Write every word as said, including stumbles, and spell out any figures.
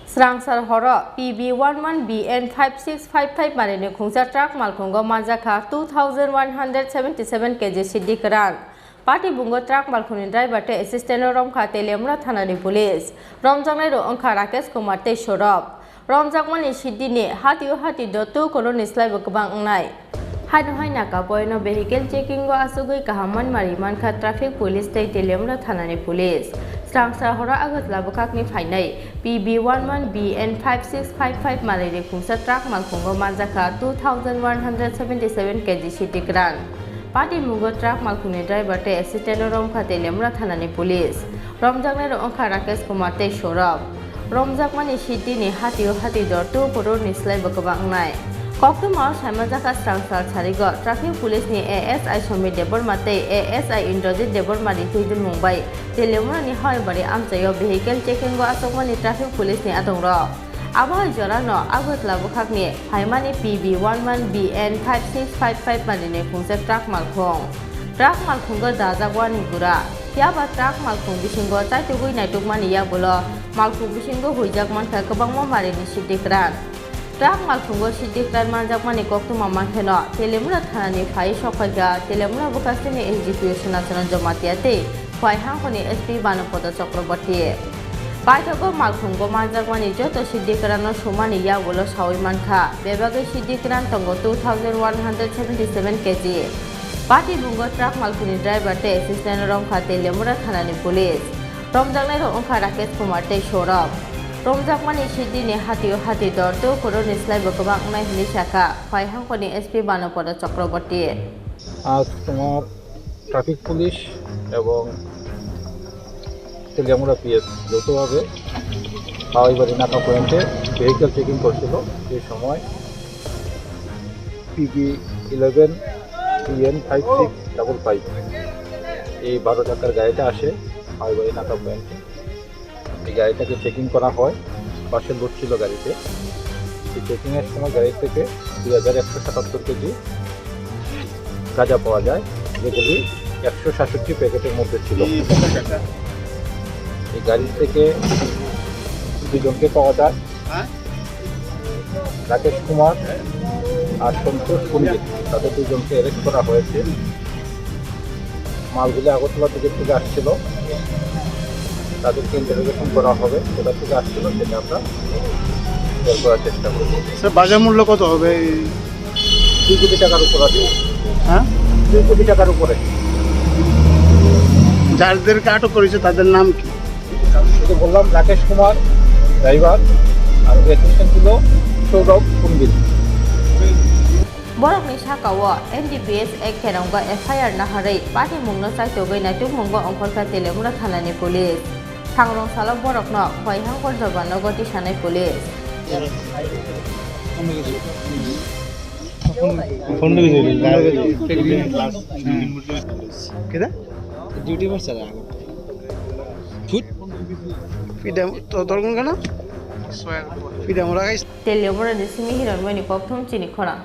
Srangsar horo P B one one B N five six five five manwi ni khungsa truck malkhungo manjakha two thousand one hundred seventy seven K G siddi kwran. Patibungo truck malkhungni driver tei assistant no romkha Teliamura thanani police. Romjaknai rok wngkha Rakesh Kumar tei Saurabh. Romjakmani siddini hatio hati dotto koroni slaibo kwbang wngnai. Haino hai naka poino vehicle checking o achugwi kaham manmari mankha traffic police tei Teliamura thanani police. Srangsa horo Agartala bwkhakni phainai P B one one B N five six five five malai rikungsa truck malkhungo manjakha two thousand one hundred seventy seven K G siddi kwran. Patimungo truck malkhungni driver tei assistant no romkha Teliamura thanani police. Romjaknai rok wngkha Rakesh Kumar tei Saurabh. Romjakmani siddini hatio hati dor tu pororni slaibo kwbang wngnai. Koktwmao saimanjakha Srangsal Sarigo traffic police ni A S I Somir Debbarma tei A S I Indrajit Debbarma ni huidulmung bai Teliamurani Hawai bari amchaio vehicle checking o achukmani traffic police ni adongrok. Abo hai jorano Agartala bwkhakni phaimani P B one one B N five six five five manwi ni khungsa truck malkhung. Truck malkhungo dajak wani gura. Phiya ba truck malkhung bisingo chaitugwi naitukmani yagulo malkhung bisingo huijak mankha kwbangma marini siddi kwran. Truck malkhungo siddi kwran manjakmani koktwma mankheno Teliamura thanani phai sok phaikha Teliamura bwkhasteni S D P O Sanachana Jamatia tei Khowai hangkhoni S P Banopodo Chakraborty. Paithago malkhungo manjakmani joto siddi kwrano sumani yagulo saui mankha, bebagwi siddi kwran tongo two thousand one hundred seventy seven K G. Patibungo truck malkhungni driver tei assistant romkha Teliamura thanani police. Romjaknairok wngkha Rakesh Kumar tei Saurabh. Romjakmani siddini hatio hati dor tu koroni slaibo kwbang wngnai hwnwi sakha, Khowai hangkhoni S P Banopodo Chakraborty. আজ তোমার traffic police এবং তেলিয়ামুড়া পিএস যৌথভাবে হাওয়াইবাড়ি নাকা পয়েন্টে vehicle checking করছিল। এই সময় PB eleven BN five six double five, এই বারো চাকার গাড়িটা আসে হাওয়াইবাড়ি নাকা পয়েন্টে। এই গাড়িটাকে চেকিং করা হয়, পাশে লোড ছিল গাড়িতে। এই চেকিংয়ের সময় গাড়ি থেকে দুই হাজার একশো সাতাত্তর কেজি গাঁজা পাওয়া যায়, যেগুলি একশো সাতষট্টি প্যাকেটের মধ্যে ছিল। এই গাড়ি থেকে দুজনকে পাওয়া যায়, রাকেশ কুমার আর সন্তোষ কুণ্ডু, তাদের দুজনকে অ্যারেস্ট করা হয়েছে। মালগুলি আগরতলা দিকে থেকে আসছিল, তাদেরকে ইন্টারোগেশন করা হবে, কোথা থেকে আসছিল সেটা আমরা বের করার চেষ্টা করব। স্যার, বাজার মূল্য কত হবে এই? দুই কোটি টাকার উপর আছে। হ্যাঁ? দুই কোটি টাকার উপরে। যাদেরকে আটক করেছে তাদের নাম কি? শুধু বললাম রাকেশ কুমার ড্রাইভার, আর অ্যাসিস্ট্যান্ট ছিল সৌরভ কুম্বিল। Borokni sakao N D P S Act kherongo F I R naharwi patimungno chaitugwi naitukmungo ongkhorkha Teliamura thanani police. Sangrong salo borokno Khowai hangkor Jobanogo tisanai police. Phone ঢুকে যাবে। কেটা? ডিউটি মারছে না এখন। ফুট। ফিডা তো তোর কোন কেন? ফিডা মোরা guys. Teliamura ni simi hiron mani kokthum chini khorang.